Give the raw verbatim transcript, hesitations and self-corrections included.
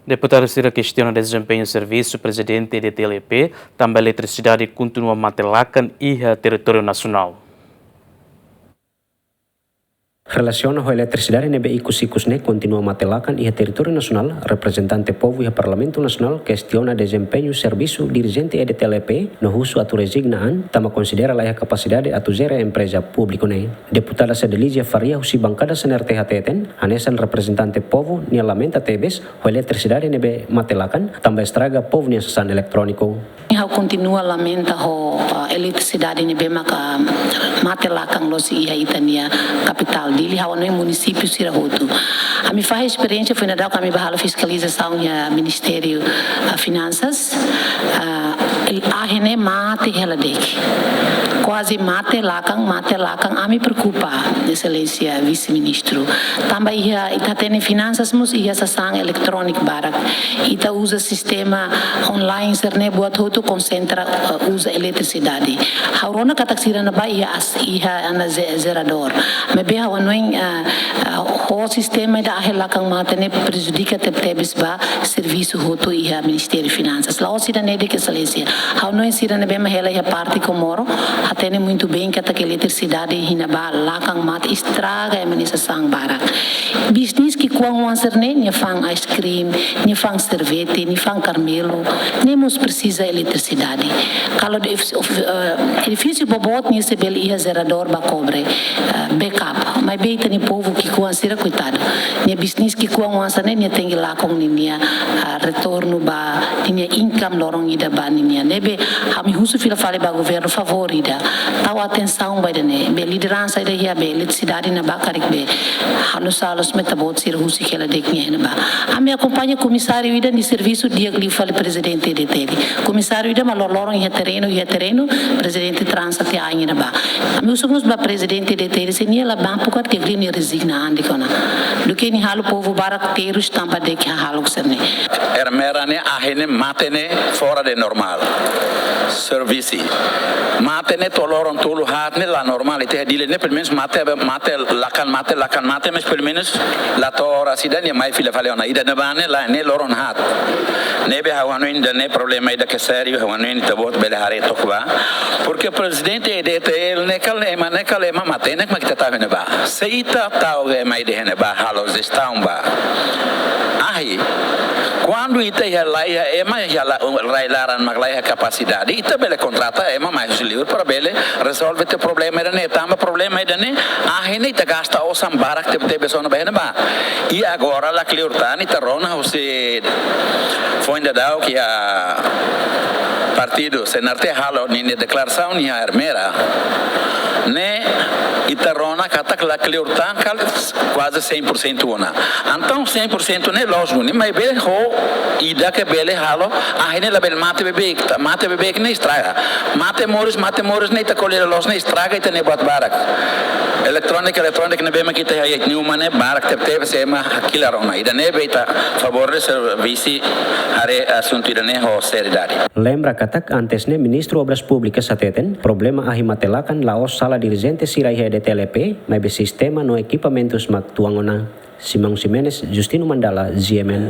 Deputadu sira kestiona dezempeñu servisu Prezidente E D T L E P, tanba eletrisidade kontinua mate lakan iha territóriu nasionál. Relasiona ho eletrisidade ne'ebé ikus-ikus ne'e kontinua mate lakan iha territóriu nasionál, reprezentante povu iha Parlamentu Nasionál kestiona dezempeñu servisu dirijente E D T L E P, no husu atu rezigna an, tanba konsidera laiha kapasidade atu jere empreza públiku ne'e. Deputada Cedelizia Faria husi bankada C N R T hateten, hanesan reprezentante povu, nia lamenta tebes ho eletrisidade ne'ebé mate lakan, tanba estraga povu nia sasán eletróniku. Ha'u kontinua lamenta ho, ah, eletrisidade ne'ebé maka mate lakan loos iha ita-nia kapitál Dili, ha'u hanoin munisípiu sira hotu. Ami fahe esperiénsia foin daudauk ami bá halo fiskalizasaun iha Ministériu, ah, Finansas. Ah, el-, ahi ne'e mate hela de'it. Kuaze mate lakan, mate lakan, ami preokupa, Exelénsia Vise-Ministru. Tanba iha, ita hatene finansas mós iha sasán eletróniku barak. Ita uza sistema online sira-ne'e buat hotu konsentra, eh, uza eletrisidade. Ha'u rona katak sira ne'ebá iha as-, iha ona je-, jeradór. Maibé ha'u hanoin, eh, eh, ho sistema ida ahi lakan mate ne'e prejudika tebetebes ba servisu hotu iha Ministériu Finansas. La'ós ida-ne'e de'it, Exelénsia. Ha'u hanoin sira ne'ebé mak hela iha parte Comoro hatene muitu bem katak eletrisidade iha ne'ebá lakan mate estraga ema nia sasán barak. Bisnis ki'ikoan oan sira-ne'e, nia fa'an ice cream, nia fa'an sorvete, nia fa'an karamelu, ne'e mós presiza eletrisidade. Kalau de edif-, of-, eh, edifísiu boboot ne'e sei bele iha jeradór ba kobre, eh, backup. Maibé ita-nia povu ki'ikoan sira, koitadu. Nia bisnis ki'ikoan oan sira-ne'e, nia tenke lakon ninia, ah, retornu ba, ninia income loron ida ba ninia. Ne'ebé, ami husu fila fali ba governu favór ida. Tau atensaun ba ida-ne'e. Be lideransa ida iha be eletrisidade ne'ebá karik be halo salos meta bot sira husik hela de'it nia iha ne'ebá. Ami akompaña komisáriu ida nia servisu di'ak liu fali Prezidente E D T L. Komisáriu ida mak loroloron iha terrenu, iha terrenu, Prezidente transa tiha ain ne'ebá. Ami husu mós ba Prezidente E D T L, se nia la mampu karik di'ak liu nia rezigna an de'it ona. Duké nia halo povu barak terus tanba de'it hahalok sira-ne'e. Ermera ne'e ahi ne'e mate ne'e fora de normál. Servisu. Mate ne'e to'o loron tolu haat ne'e la normál. Ita iha Dili ne'e pelumenus mate, mate lakan mate, lakan mate, mas pelumenus la to'o oras ida nia mai fila fali ona. Ida-ne'ebá ne'e la, ne'e loron haat. Ne'ebé ha'u hanoin ida-ne'e problema ida ke sériu, ha'u hanoin ita-boot bele haree took ba. Porque Prezidente E D T L ne'e kala ema, ne'e kala ema matenek mak ita tau iha ne'ebá. Se ita tau ema ida iha ne'ebá halo jestaun ba. Ahi, kuandu ita iha laiha ema, iha la-, rai-laran mak laiha kapasidade, ita bele kontrata ema mai husi liur para bele rezolve ita-nia problema ida-ne'e, tanba problema ida-ne'e, ahi ne'e ita gasta osan barak tebetebes ona ba iha ne'ebá. I agora la kleur tan, ita rona husi foin daudauk iha partidu C N R T halo ninia deklarasaun iha Ermera. Ne'e ita rona katak la kleur tan kala kuaze cem por cento ona. Entaun cem por cento ne'e loos duni, maibé ho ida ke bele halo, ahi ne'e labele mate beibeik, ta-, mate beibeik ne'e estraga. Mate moris, mate moris ne'e ita ko'alia loos ne'e estraga ita-nia buat barak. Eletrónika, eletrónika ne'ebé mak ita iha iha ne'e uma ne'e barak tebetebes ema hakilar ona. Ida-ne'ebé ita favór de'it servisu haree asuntu ida-ne'e ho seriedade. Lembra katak antes ne'e Ministru Obras Públikas hateten, problema ahi mate lakan la'ós sala dirijente sira iha E D T L E P, maibé sistema no ekipamentus mak tuan ona. Simão Ximenes, Justino Mandala, G M N.